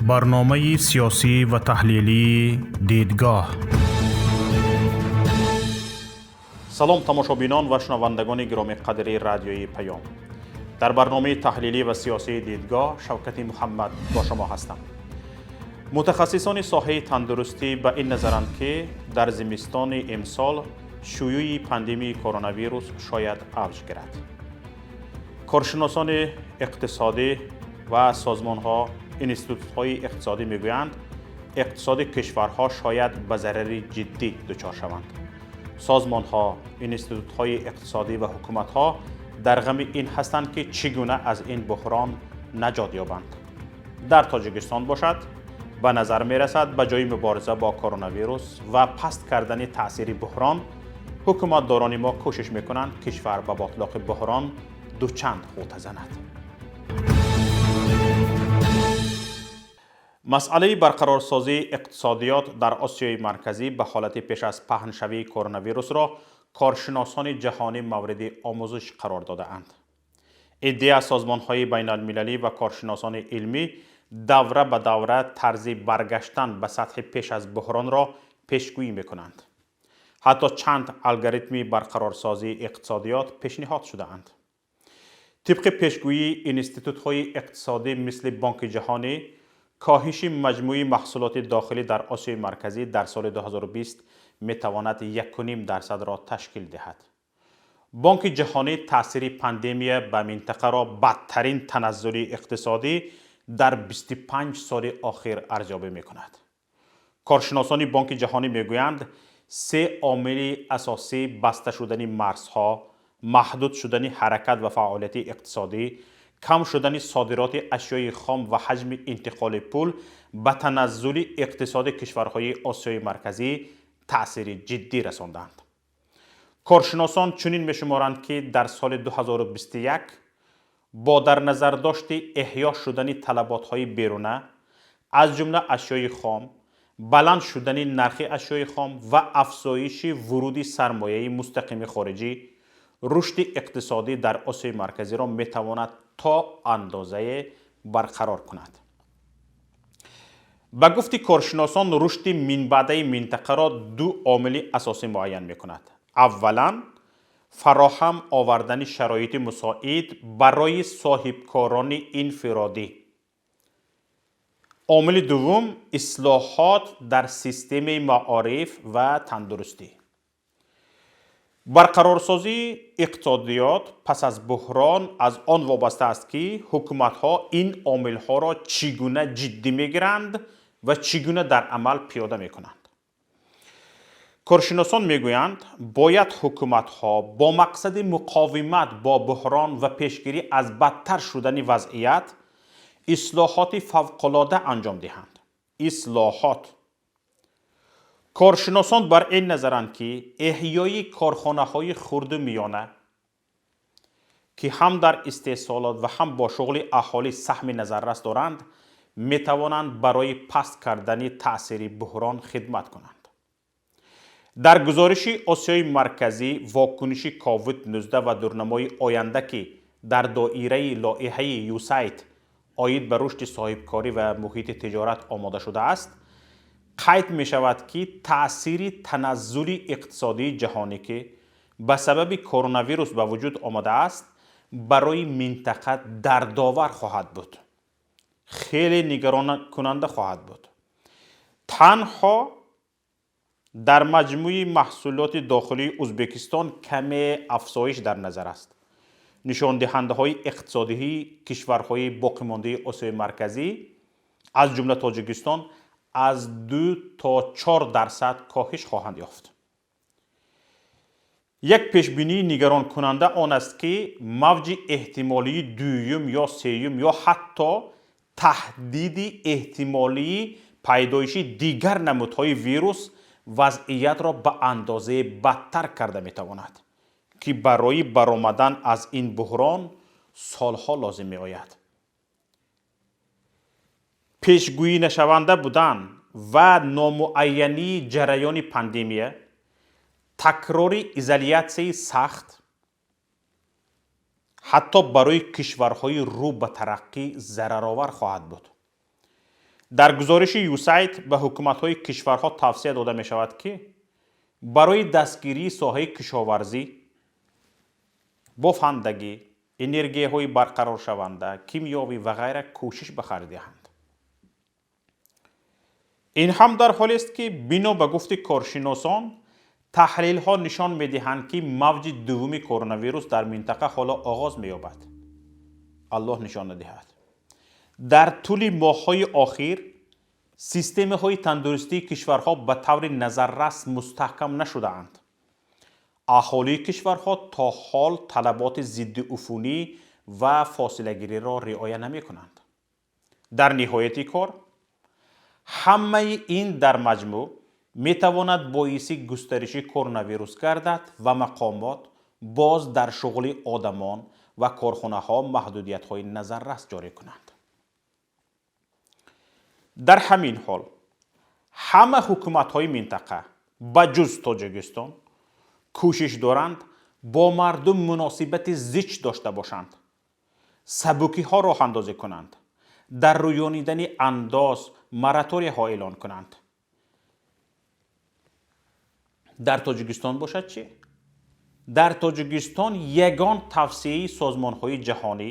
Барномаи сиёсӣ ва таҳлилии «Дидгоҳ». Салом, тамошобинон ва шунавандагони гиромиқадри Радиои Паём. Дар барномаи таҳлилӣ ва сиёсии «Дидгоҳ» Шавкати Муҳаммад бо шумо ҳастам. Мутахассисони соҳаи тандурустӣ ба ин назаранд, ки дар зимистони имсол шуюи пандемияи коронавирус шояд авҷ гирад. Коршиносони иқтисодӣ ва созмонҳо, институтҳои иқтисодӣ мегӯянд, иқтисоди кишварҳо шояд ба зарари ҷиддӣ дучор шаванд. Созмонҳо, институтҳои иқтисодӣ ва ҳукуматҳо дар ғами ин ҳастанд, ки чӣ гуна аз ин буҳрон наҷот ёбанд. Дар Тоҷикистон бошад, ба назар мерасад, ба ҷои мубориза бо коронавирус ва паст кардани таъсири буҳрон, ҳукуматдорони мо кӯшиш мекунанд, кишвар ба ботлоқи буҳрон дучанд ғӯта занад. Масъалаи барқарорсозии иқтисодиёт дар Осиёи Марказӣ ба ҳолати пеш аз паҳншавии коронавирусро коршиносони ҷаҳонӣ мавриди омӯзиш қарор додаанд. Иддея созмонҳои байналмилалӣ ва коршиносони илмӣ давра ба давра тарзи баргаштан ба сатҳи пеш аз буҳронро пешгӯӣ мекунанд. Ҳатто чанд алгоритми барқарорсозии иқтисодиёт пешниҳод шудаанд. Тибқи пешгӯии институтҳои иқтисодӣ, мисли Бонки Ҷаҳонӣ, коҳиши маҷмӯи маҳсулоти дохилӣ дар Осиёи Марказӣ дар соли 2020 метавонад 1,5%-ро ташкил диҳад. Бонки Ҷаҳонӣ таъсири пандемия ба минтақаро бадтарин таназзули иқтисодӣ дар 25 соли охир арзёбӣ мекунад. Коршиносони Бонки Ҷаҳонӣ мегӯянд, се омили асосӣ: баста шудани марзҳо, маҳдуд шудани ҳаракат ва фаъолияти иқтисодӣ, кам шудани содироти ашёи хом ва ҳаҷми интиқоли пул ба таназзули иқтисоди кишварҳои Осиёи Марказӣ таъсири ҷиддӣ расонданд. Коршиносон чунин мешуморанд, ки дар соли 2021 бо дар назардошти эҳё шудани талаботҳои беруна, аз ҷумла ашёи хом, баланд шудани нархи ашёи хом ва афзоиши вуруди сармояи мустақими хориҷӣ, рушди иқтисодӣ дар Осиёи Марказиро метавонад то андозае барқарор кунад. Ба гуфти коршиносон, рушди минбаъдаи минтақаро ду омили асосӣ муайян мекунад. Аввалан, фароҳам овардани шароити мусоид барои соҳибкорони инфиродӣ. Омили дуввум — ислоҳот дар системаи маориф ва тандурустӣ. Барқарорсозии иқтисодиёт пас аз буҳрон аз он вобаста аст, ки ҳукуматҳо ин омилҳоро чӣ гуна ҷиддӣ мегиранд ва чӣ гуна дар амал пиёда мекунанд. Коршиносон мегӯянд, бояд ҳукуматҳо бо мақсади муқовимат бо буҳрон ва пешгирӣ аз бадтар шудани вазъият ислоҳоти фавқулода анҷом диҳанд. Ислоҳот. Коршиносон бар ин назаранд, ки эҳёи корхонаҳои хурду миёна, ки ҳам дар истеҳсолот ва ҳам бо шуғли аҳолӣ саҳми назаррас доранд, метавонанд барои паст кардани таъсири буҳрон хидмат кунанд. Дар гузориши «Осиёи Марказӣ: вокуниши COVID-19 ва дурнамои оянда», ки дар доираи лоиҳаи ЮСАЙД оид ба рушди соҳибкорӣ ва муҳити тиҷорат омода шудааст, қайд мешавад, ки таъсири таназзули иқтисодии ҷаҳонӣ, ки ба сабаби коронавирус ба вуҷуд омадааст, барои минтақа дардовар хоҳад буд, хеле нигаронкунанда хоҳад буд. Танҳо дар маҷмӯи маҳсулоти дохилии Ӯзбекистон каме афзоиш дар назар аст. Нишондиҳандаҳои иқтисодии кишварҳои боқимондаи Осиёи Марказӣ, аз ҷумла Тоҷикистон, аз 2 то 4% коҳиш хоҳанд ёфт. Як пешбинии нигаронкунанда он аст, ки мавҷи эҳтимолии дуюм ё сеюм ё ҳатто таҳдиди эҳтимолии пайдоиши дигар намудҳои вирус вазъиятро ба андозае бадтар карда метавонад, ки барои баромадан аз ин буҳрон солҳо лозим меояд. Пешгӯӣ нашаванда будан ва номуайянии ҷараёни пандемия, такрори изолятсияи сахт ҳатто барои кишварҳои рӯ ба тараққӣ зараровар хоҳад буд. Дар гузориши ЮСАИД ба ҳукуматҳои кишварҳо тавсия дода мешавад, ки барои дастгирии соҳаи кишоварзӣ, бофандагӣ, энергияҳои барқароршаванда, кимиёвӣ ва ғайра кӯшиш ба харҷ диҳанд. Ин ҳам дар ҳолест, ки бино ба гуфти коршиносон, таҳлилҳо нишон медиҳанд, ки мавҷи дуввуми коронавирус дар минтақа ҳоло оғоз меёбад. Аллоҳ нишон надиҳад. Дар тӯли моҳҳои охир системаҳои тандурустии кишварҳо ба таври назаррас мустаҳкам нашудаанд. Аҳолии кишварҳо то ҳол талаботи зиддиуфунӣ ва фосилагириро риоя намекунанд. Дар ниҳояти кор, ҳамаи ин дар маҷмӯъ метавонад боиси густариши коронавирус гардад ва мақомот боз дар шуғли одамон ва корхонаҳо маҳдудиятҳои назаррас ҷорӣ кунанд. Дар ҳамин ҳол ҳама ҳукуматҳои минтақа ба ҷуз Тоҷикистон кӯшиш доранд бо мардум муносибати зич дошта бошанд, сабукиҳо роҳандозӣ кунанд, дар рӯёнидани андоз мораторияҳо эълон кунанд. Дар Тоҷикистон бошад чӣ? Дар Тоҷикистон ягон тавсияи созмонҳои ҷаҳонӣ,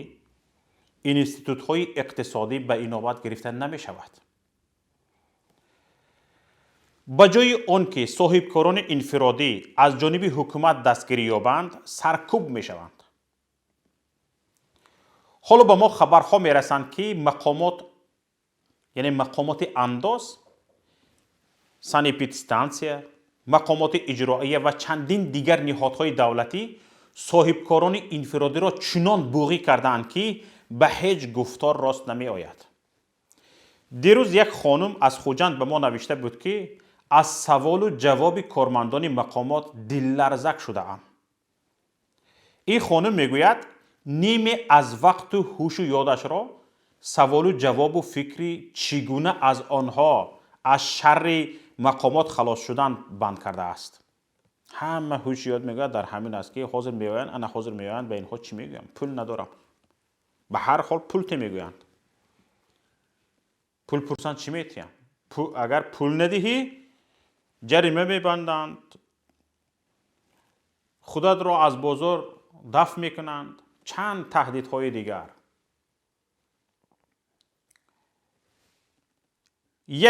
институтҳои иқтисодӣ ба инобат гирифта намешавад. Ба ҷои он ки соҳибкорони инфиродӣ аз ҷониби ҳукумат дастгирӣ ёбанд, саркӯб мешаванд. Ҳоло ба мо хабарҳо мерасанд, ки мақомот, яъне мақомоти андоз, санэпидстансия, мақомоти иҷроия ва чандин дигар ниҳодҳои давлатӣ соҳибкорони инфиродиро чунон буғӣ кардаанд, ки ба ҳеҷ гуфтор рост намеояд. Дирӯз як хонум аз Хуҷанд ба мо навишта буд, ки аз саволу ҷавоби кормандони мақомот дилларзак шудаам. Ин хонум мегӯяд, ниме аз вақту ҳушу ёдашро саволу ҷавобу фикри чӣ гуна аз онҳо аз шарри мақомот халос шудан банд кардааст. Ҳама ҳушу ёд мегӯяд дар ҳамин аст, ки ҳозир меоянд, ана ҳозир меоянд, ба инҳо чӣ мегӯям? Пул надорам. Ба ҳар ҳол пул те мегӯянд. Пул пурсанд, чӣ метиҳам? Агар пул надиҳӣ, ҷарима мебанданд, худатро аз бозор дафт мекунанд, чанд таҳдидҳои дигар.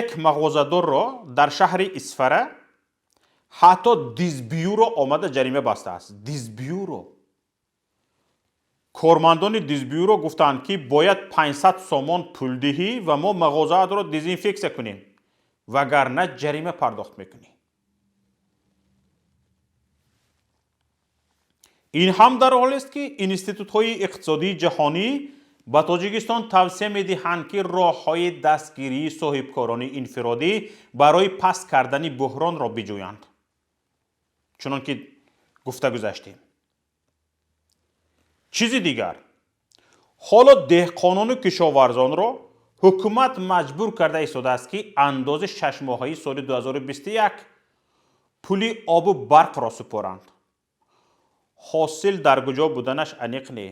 Як мағозадорро дар шаҳри Исфара ҳатто дизбюро омада ҷарима бастааст. Дизбюро. Кормандони дизбюро гуфтанд, ки бояд 500 сомон пул диҳӣ ва мо мағозаатро дезинфексия кунем, вагарна ҷарима пардохт мекунӣ. Ин ҳам дар ҳолест, ки институтҳои иқтисодии ҷаҳонӣ ба Тоҷикистон тавсия медиҳанд, ки роҳҳои дастгирии соҳибкорони инфиродӣ барои паст кардани буҳронро биҷӯянд, чунон ки гуфта гузаштем. Чизи дигар, ҳоло деҳқонону кишоварзонро ҳукумат маҷбур карда истодааст, ки андози шашмоҳаи соли 2021 пули обу барқро супоранд. Ҳосил дар куҷо буданаш аниқ не.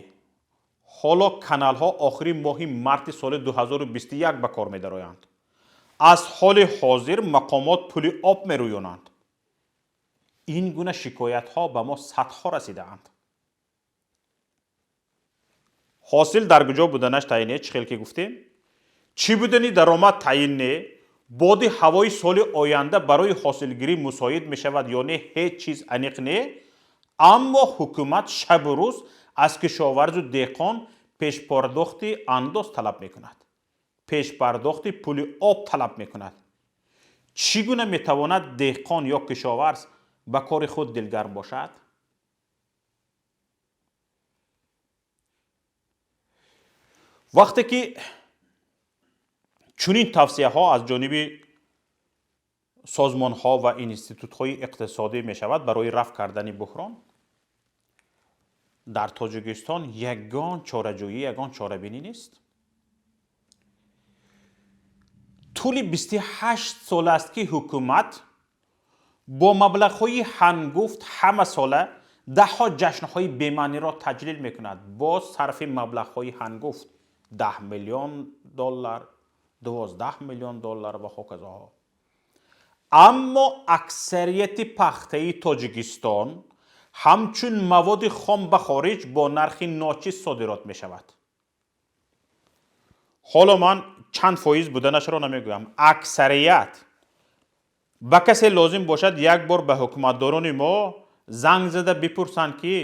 Ҳоло каналҳо охири моҳи марти соли 2021 ба кор медароянд. Аз ҳоли ҳозир мақомот пули об мерӯёнанд. Ин гуна шикоятҳо ба мо садҳо расидаанд. Ҳосил дар куҷо буданаш таъин не, чӣ хел ки гуфтем. Чӣ будани даромад таъин не, боди ҳавои соли оянда барои ҳосилгирӣ мусоид мешавад ё не, ҳеҷ чиз аниқ не, аммо ҳукумат шабу рӯз аз кишоварзу деҳқон пешпардохти андоз талаб мекунад, пешпардохти пули об талаб мекунад. Чӣ гуна метавонад деҳқон ё кишоварз ба кори худ дилгарм бошад? Вақте ки чунин тавсияҳо аз ҷониби созмонҳо ва институтҳои иқтисодӣ мешавад барои рафъ кардани буҳрон, дар Тоҷикистон ягон чораҷӯӣ, ягон чорабинӣ нест. Тӯли 28 сол аст, ки ҳукумат бо маблағҳои ҳангуфт ҳама сола даҳҳо ҷашнҳои бемаъниро таҷлил мекунад. Бо сарфи маблағҳои ҳангуфт 10 миллион доллар, 12 миллион доллар ва ҳоказоҳо. Аммо аксарияти пахтаи Тоҷикистон ҳамчун маводи хом ба хориҷ бо нархи ночиз содирот мешавад. Ҳоло ман чанд фоиз буданашро намегӯям. Аксарият. Ба касе лозим бошад, як бор ба ҳукуматдорони мо занг зада бипурсанд, ки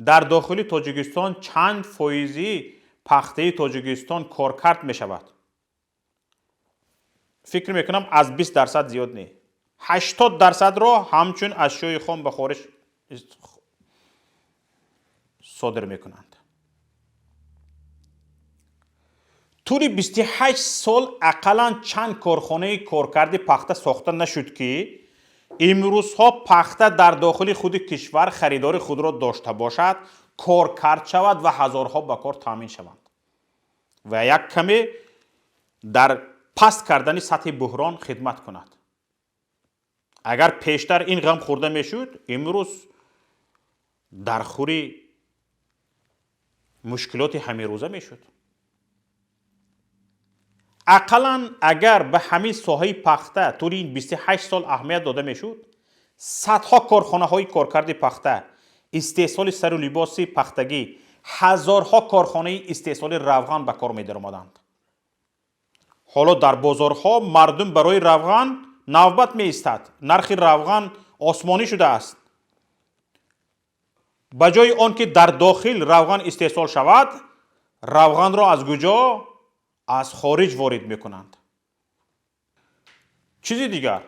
дар дохили Тоҷикистон чанд фоизи пахтаи Тоҷикистон коркард мешавад. Фикр мекунам, аз 20% зиёд не. 80%-ро ҳамчун ашёи хом ба хориҷ содир мекунанд. Тӯли 28 сол ақаллан чанд корхонаи коркарди пахта сохта нашуд, ки имрӯзҳо пахта дар дохили худи кишвар харидори худро дошта бошад, коркард шавад ва ҳазорҳо ба кор таъмин шаванд ва як каме дар паст кардани сатҳи буҳрон хидмат кунад. Агар пештар ин ғам хӯрда мешуд, имрӯз дар хури мушкилоти ҳамерӯза мешуд. Ақаллан агар ба ҳамин соҳаи пахта тӯли ин 28 сол аҳамият дода мешуд, садҳо корхонаҳои коркарди пахта, истеҳсоли сару либоси пахтагӣ, ҳазорҳо корхонаи истеҳсоли равған ба кор медаромаданд. Ҳоло дар бозорҳо мардум барои равған навбат меистад. Нархи равған осмонӣ шудааст. Ба ҷои он ки дар дохил равған истеҳсол шавад, равғанро аз куҷо? Аз хориҷ ворид мекунанд. Чизи дигар,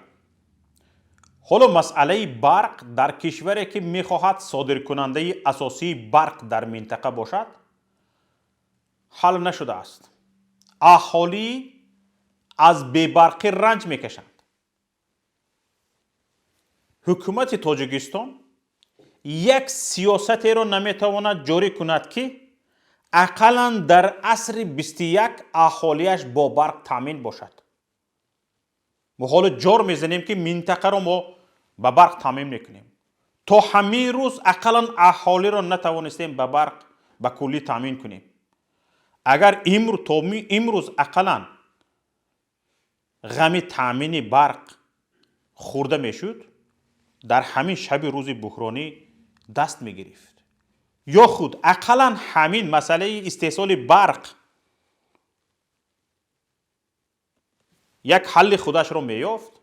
ҳоло масъалаи барқ дар кишваре, ки мехоҳад содиркунандаи асосии барқ дар минтақа бошад, ҳал нашудааст. Аҳолӣ аз бебарқӣ ранҷ мекашанд. Ҳукумати Тоҷикистон як сиёсатеро наметавонад ҷорӣ кунад, ки ақаллан дар асри 21 аҳолиаш бо барқ таъмин бошад. Мо ҳоло ҷор мезанем, ки минтақаро мо ба барқ таъмин мекунем. То ҳамин рӯз ақаллан аҳолиро натавонистем ба барқ ба куллӣ таъмин кунем. Агар то имрӯз ақаллан ғами таъмини барқ хӯрда мешуд, дар ҳамин шаби рӯзи буҳронӣ даст мегирифт. Ё худ ақаллан ҳамин масъалаи истеҳсоли барқ як ҳалли худашро меёфт,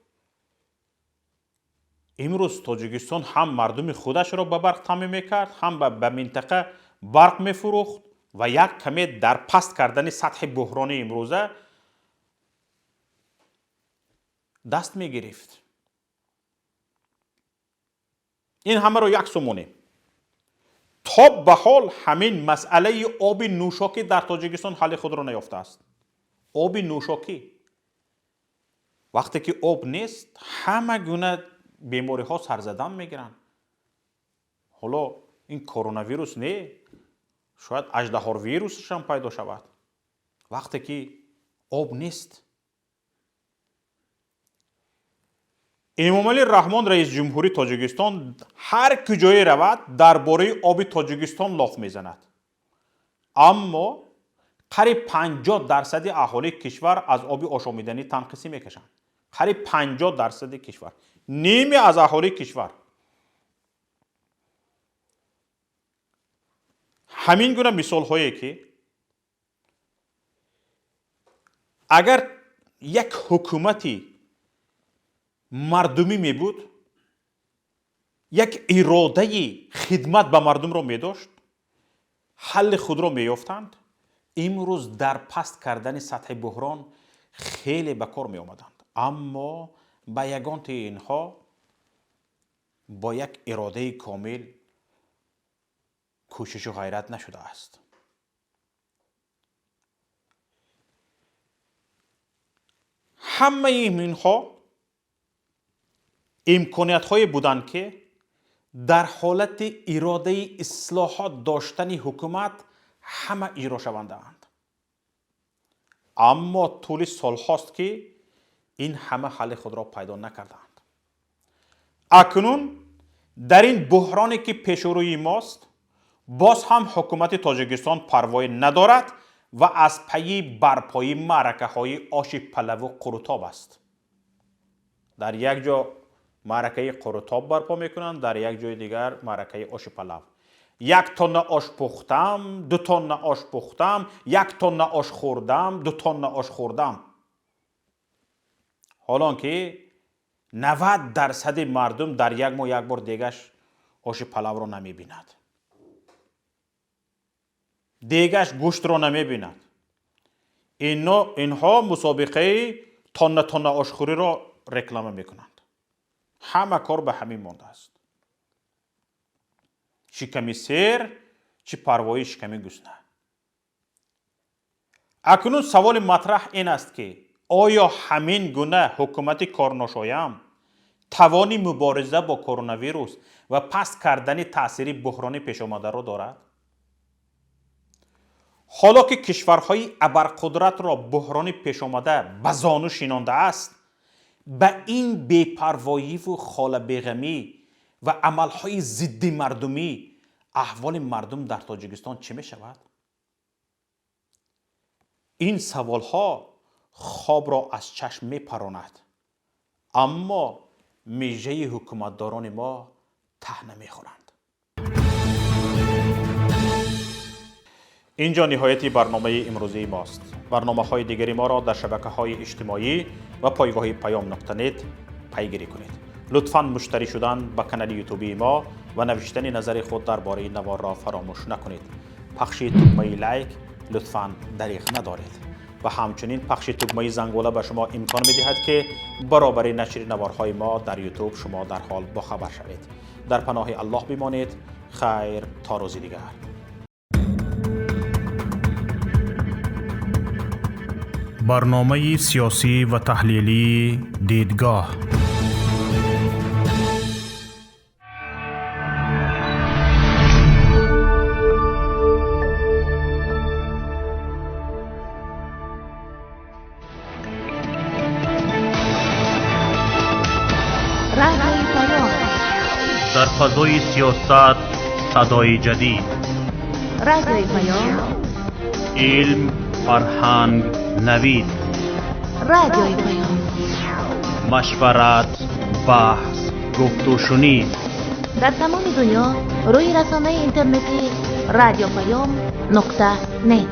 имрӯз Тоҷикистон ҳам мардуми худашро ба барқ таъмин мекард, ҳам ба минтақа барқ мефурӯхт ва як каме дар паст кардани сатҳи буҳрони имрӯза даст мегирифт. Ин ҳамаро як сумонем. То ба ҳол ҳамин масъалаи оби нӯшокӣ дар Тоҷикистон ҳалли худро наёфтааст. Оби нӯшокӣ. Вақте ки об нест, ҳама гуна бемориҳо сарзадан мегиранд. Ҳоло ин коронавирус не, шояд аждаҳорвирусшам пайдо шавад. Вақте ки об нест. Эмомалӣ Раҳмон, раиси ҷумҳури Тоҷикистон, ҳар куҷое равад, дар бораи оби Тоҷикистон лоф мезанад. Аммо қариб 50% аҳолии кишвар аз оби ошомиданӣ танқисӣ мекашанд. Қариб 50% кишвар, ниме аз аҳолии кишвар. Ҳамин гуна мисолҳое, ки агар як ҳукумати мардумӣ мебуд, як иродаи хидмат ба мардумро медошт, ҳалли худро меёфтанд, имрӯз дар паст кардани сатҳи буҳрон хеле ба кор меомаданд. Аммо ба ягонтаи инҳо бо як иродаи комил кӯшишу ғайрат нашудааст. Ҳамаи инҳо имкониятҳое буданд, ки дар ҳолати иродаи ислоҳот доштани ҳукумат ҳама иҷро шавандаанд. Аммо тӯли солҳост, ки ин ҳама ҳалли худро пайдо накардаанд. Акнун дар ин буҳроне, ки пешурӯи мост, боз ҳам ҳукумати Тоҷикистон парвоӣ надорад ва аз пайи барпои маъракаҳои оши палаву қурутоб аст. Дар як ҷо маъракаи қурутоб барпо мекунанд, дар як ҷои дигар маъракаи оши палав. 1 тонна ош пухтам, 2 тонна ош пухтам, 1 тонна ош хӯрдам, 2 тонна ош хӯрдам. Ҳолон ки 90% мардум дар як моҳ як бор дегаш оши палавро намебинад, дегаш гӯштро намебинад. Инҳо мусобиқаи тонна тонна ошхӯриро реклама мекунанд. Ҳама кор ба ҳамин мондааст. Шиками сер, чӣ парвои шиками гусна. Акнун саволи матраҳ ин аст, ки оё ҳамин гуна ҳукумати корношоям тавони мубориза бо коронавирус ва паст кардани таъсири буҳрони пешомадаро дорад? Ҳоло ки кишварҳои абарқудратро буҳрони пешомада ба зону шинондааст, ба ин бепарвоиву холабеғамӣ ва амалҳои зидди мардумӣ аҳволи мардум дар Тоҷикистон чӣ мешавад? Ин саволҳо хобро аз чашм мепаронад, аммо мижаи ҳукуматдорони мо таҳ намехӯранд. Инҷо ниҳояти барномаи имрӯзии мост. Барномаҳои дигари моро дар шабакаҳои иҷтимоӣ ва пойгоҳи паём нуқта нет пайгирӣ кунед. Лутфан муштарӣ шудан ба канали ютубии мо ва навиштани назари худ дар бораи наворро фаромӯш накунед. Пахши тугмаи лайк лутфан дариғ надоред ва ҳамчунин пахши тугмаи зангула ба шумо имкон медиҳад, ки баробари нашри наворҳои мо дар ютуб шумо дар ҳол бохабар шавед. Дар паноҳи Аллоҳ бимонед. Хайр то рӯзи дигар. Барномаи сиёсӣ ва таҳлилии дидгоҳ. Дар фазои сиёсат садои ҷадид. Радиои Паём. Илм, фарҳанг, навид. Радиои Паём. Машварат, баҳс, гуфтушунид. Дар тамоми дунё рӯи расонаи интернетии радиопаём нуқта нет.